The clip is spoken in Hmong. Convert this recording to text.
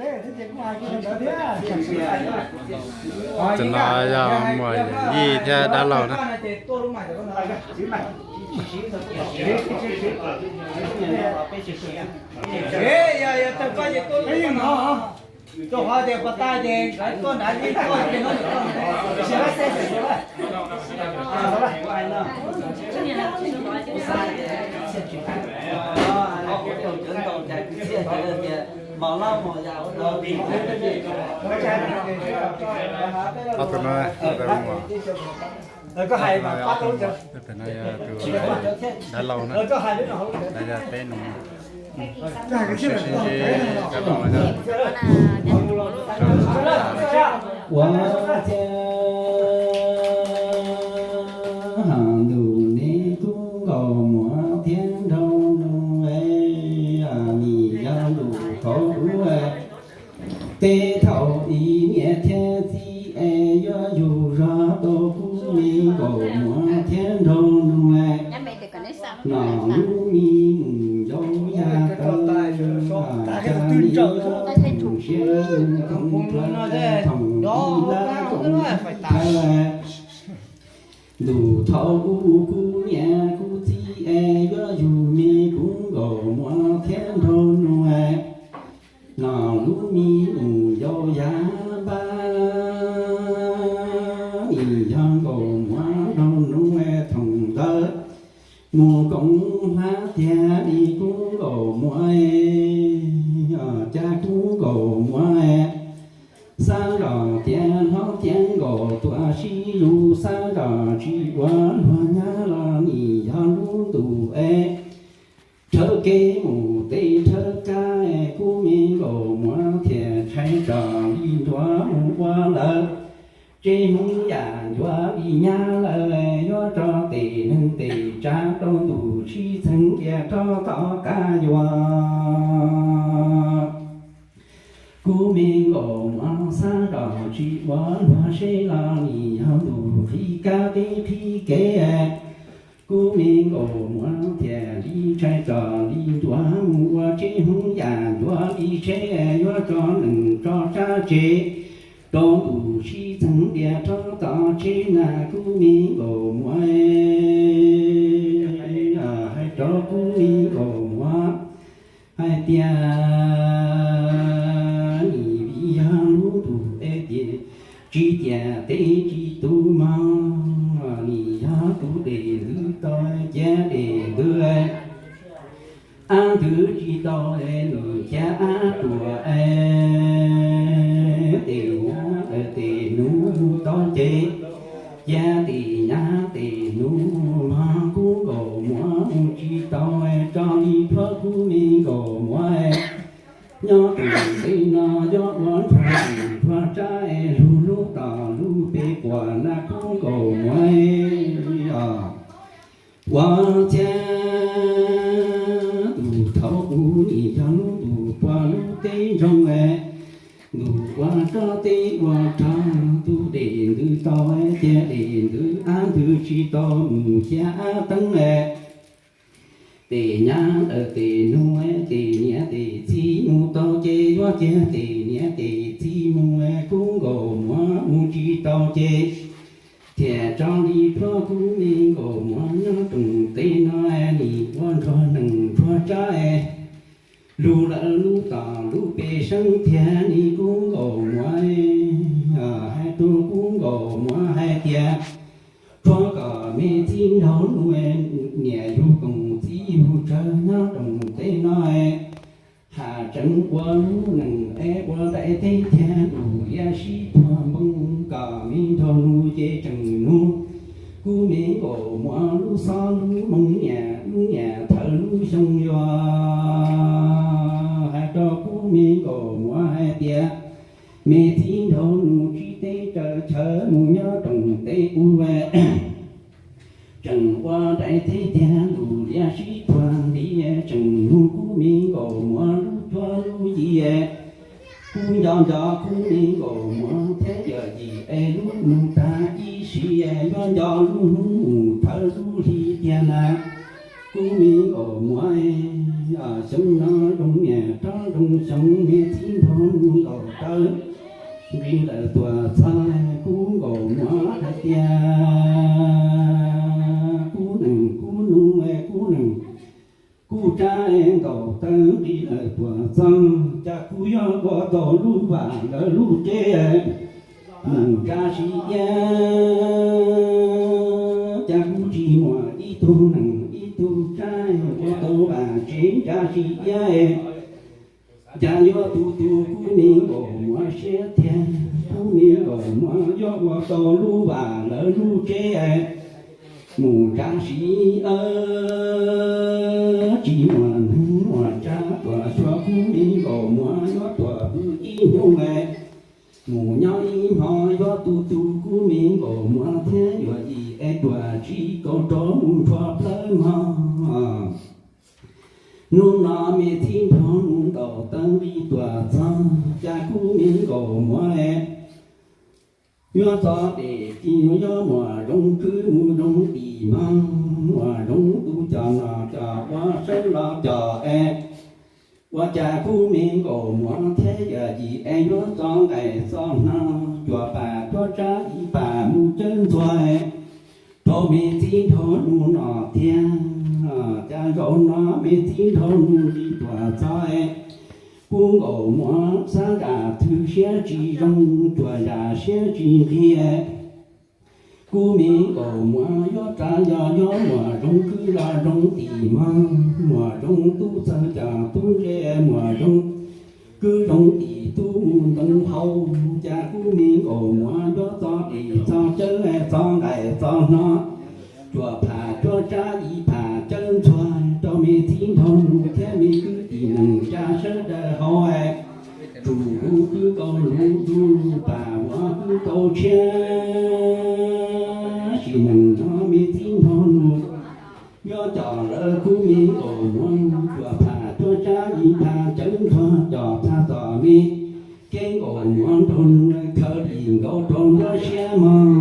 Tus no yog muam Yij thiab dab laug na. Ob tug no, tus no yog tus dab laug na, yog peb nus. Ua cas ntuj neb kub nkaus muam thiab nraug nus, nim yog ntuj thaum ub tej thaum ub niam thiab txiv es yuav yug zog tau kub me nkaus muam thiab nraug nus. Nom lub me mus yau yaj tau, cas li yog tus siab tus thoom tus dab thoom tus dab thoom thawj. Ntuj thaum ub kuv niam kuv txiv es yuav yug me kub nkaus muam thiab nraug nus. Nom lub me mus yau yaj npab, nim yog nkaus muam nraug nus thoom ntawd. Mus koom hlab tiag li kub nkaus muam, cas kub nkaus muam, xav zoj tias hlob tiav nkaus tuaj sib lug, xav zoj tsis ua luag nyab los nim yog lub ntuj es rhawv kev mus tej rhawv kab, kub me nkaus muam thiaj tshais tso li ntuav mus ua lawm. Tsev Hmoob yam ncuav li nyab lawm, yuav tso tes neeg tes tsav rau ntuj sib txheeb tias rov tom qab yuav. Kub me nkaus muam xav zoj tsis ua luag seb los nim yog ntuj qhib kab teb qhib kev. Kub me nkaus muam thiaj li tshais tso li ntuav mus ua tsev Hmoob yam ncuav li tsheb, yuav tso neeg tso tsav tsev rau ntuj sib txheeb tias rov tom tsev na. Kub me nkaus muam, hais rau kub me nkaus muam hais tias nim vim yog lub ntuj es tias tsis tiam teb tsis tu mog, nim yog tus dej ntws tau cia dej ntws, ab ntws tsis tau es nws cia ab ruam es, tes nyab tes nus mus tau ces, cia tes nyab tes nus mog. Kub nkaus muam mus tsis tau es tso li plhuav kub me nkaus muam es, nyob tus ntej no yuav ua nrog tus nrog tsav es lug lub tom lub pes quas na kub nkaus muam es. Ua cas ntuj thaum ub nim yog lub ntuj puag lub teb ntsoog es, ntuj ua rog teb ua rog, tus dej ntws tau cia dej ntws, ab ntws tsis tau mus cia ab teeb es, tes nyab ntawm tes nus, tes niam tes txiv mus tau ces yuav cia tes niam tes txiv mus, kub nkaus muam mus tsis tau ces thiaj tso li plhuav kub me nkaus muam. Nyob rooj teb no nim ua nrog neeg nrog tsav es, lug lawm lub tom lub pes seeb thiab nim kub nkaus muam, hais rau kub nkaus muam hais tias, tshuav kom me txiv nraug nus, niam yug koom txiv yug tsawg nyob rooj teb no, has tseem ua lub neej es ua daim teb thiab lub liaj sib puag npoo, kom me nraug nus ces tseem nug kub me nkaus muam lub xov lub moo niam lub niam thawv lub xyoo yuav, hais rau kub me nkaus muam hais tias, me txiv nraug nus tsis teb raws chaw mus nyob rooj teb ub, tseem ua daim teb thiab lub liaj sib puag nti, tseem nug kub me nkaus muam lub cuab lub yig. Kub nco nco kub me nkaus muam thiab yawm yim es lub nug tag ib sim es yuav nco lub hnub mus thawv lub hli tiag na. Kub me nkaus muam, xyoo no zoo niam rov zoo xyoo, me txiv nraug nus Kuv yog ua tau lub vam lawv lub tsev, mus tsa siv iab, cas kuv tsis muaj ib tug neeg ib tug tsaib ua tau vam tsev tsa siv iab, cas yuav tu tu kuv me nkaus muam siab thiab. Kuv me nkaus muam yuav ua tau lub vam lawv lub tsev, mus tsa siv iab, tsis muaj hnub muaj tsab tuaj xyuas kuv me nkaus muam yuav tuaj pw ib hnub, mus nyob ib hmo yuav tu tu kuv me nkaus muam thiab yuav ib es tuaj tsis kaus rau mus nrhuav plawv mog. Hnub no me txiv nraug nus ntaus taw nqi tuaj txog, cas kuv me nkaus muam yuav txog dej tsis yuav muaj zoo kwv mus zoo tim mog, muaj zoo tu cov no cov ua sawv los cov es, ua cas kuv me nkaus muam thiab yawm yim es yuav txo nqaij txo hno, cuam pam cuab tsab ib pam mus cawv ntxuag rau me txiv nraug nus no thiab. Cas zaum no me txiv nraug nus nqi tuaj txog, kuv nkaus muam xav zam thwv siab tsis zoo, cuam zam siab tsis nqig. Kuv me nkaus muam yuav tsa yog yuav muaj zoo kwv los zoo tim mog, muaj zoo tub txawg cov tub ntse, muaj zoo kwv zoo tim tub mus ntoo hau. Cas kuv me nkaus muam yuav txo dej txo cawv txo nqaij txo hno, cuam pham cuab tsab ib pham cawv ntxuag rau me txiv nraug nus thiab me kwv tij neej tsa sawv daws haus, tsum lub kwv kaus lub lub pam ua kwv kaus tshiab. Sim neej no me txiv nraug nus yuav coj lawv kuv me nkaus muam, cuam pham cuab tsab ib pham cawv ntxuag coj txhaj tom me kev nkaus muam nraug nus khaws dim nkaus rau nruab siab mog.